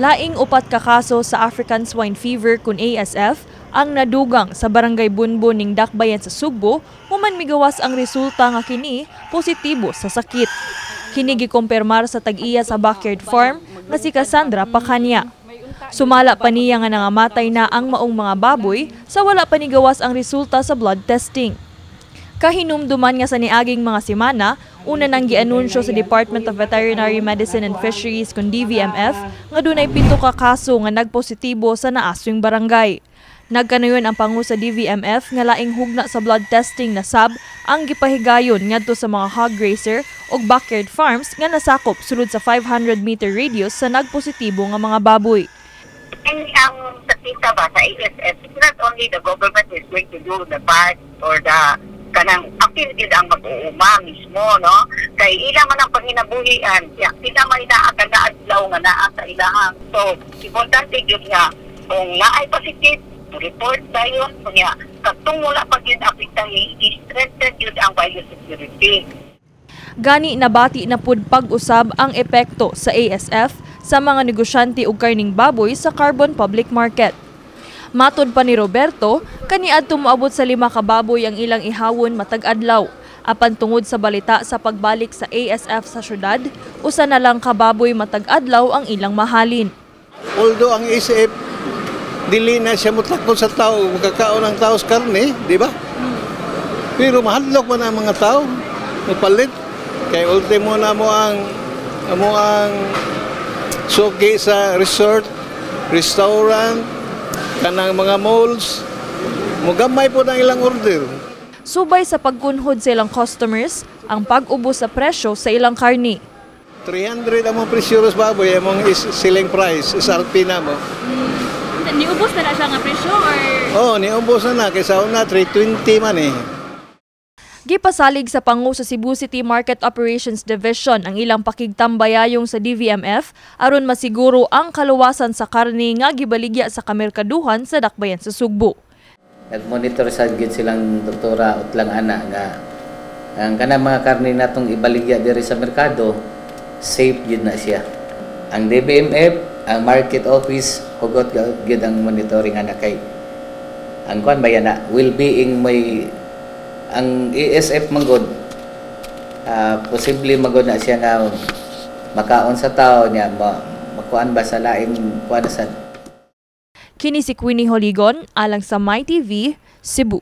Laing upat ka kaso sa African Swine Fever kun ASF ang nadugang sa Barangay Bunbun ning Dakbayan sa Sugbo human migawas ang resulta nga kini positibo sa sakit. Kini gikumpirmar sa tag-iya sa backyard farm nga si Cassandra Pacanya. Sumala pa niya nga nangamatay na ang maong mga baboy sa wala pa nigawas ang resulta sa blood testing. Kahinumduman nga sa niaging mga semana, una nang gianunsyo sa Department of Veterinary Medicine and Fisheries kun DVMF nga dunay 7 ka kaso nga nagpositibo sa naaswing barangay. Nagkanayon ang pangu sa DVMF nga laing hugna sa blood testing na sab ang gipahigayon ngadto sa mga hog raiser ug backyard farms nga nasakop sulod sa 500-meter radius sa nagpositibo nga mga baboy. And ang sa kita ba sa ASF, it's not only the government is going to do the part or the kanang activity ang mag-uuma mismo, no? Kay ila man ang panginabuhian, siya sila may naa kada adlaw nga naa sa ilahang. So, importante gyud nga kung naay positive, to report dayon kunya katong wala pa gyud apektahi, i-strengthen gyud ang biosecurity. Gani nabati na pud pag-usab ang epekto sa ASF sa mga negosyante og karning baboy sa Carbon Public Market. Matod pa ni Roberto, kaniadto moabot sa 5 ka baboy ang ilang ihawon matag adlaw. Apan tungod sa balita sa pagbalik sa ASF sa syudad, usa na lang ka baboy matag adlaw ang ilang mahalin. Although ang ASF, dili na siya mutlakon sa tao, magkakaon ang tao sa karne, di ba? Pero mahadlok man ang mga tao, mapalit. Kay ultimo na mo ang suki sa resort, restaurant, kanang mga malls, mugamay po ang ilang order. Subay sa pagkunhod sa ilang customers, ang pag-ubos sa presyo sa ilang karni. 300 ang mga presyo sa baboy, among is selling price, SRP na mo. Niubos na na siya nga presyo or Oh, niubos na na, kaysa una 320 man eh. Gipasalig sa pangu sa Cebu City Market Operations Division ang ilang pakigtambayayong sa DVMF aron masiguro ang kaluwasan sa karne nga gibaligya sa kamerkaduhan sa Dakbayan sa Sugbo. Nag-monitor sa gid silang doktora Utlang ana nga ang kanang mga karne natong ibaligya diri sa merkado, safe gid na siya. Ang DBMF, ang market office, hugot gid ang monitoring ana kay ang kuan ba yan na well-being may ang ASF manggod, posible magod na siya nga makaon sa tao niya, makuan ba sa laing kuan sa Kini si Queenie Holigon alang sa MyTV, Cebu.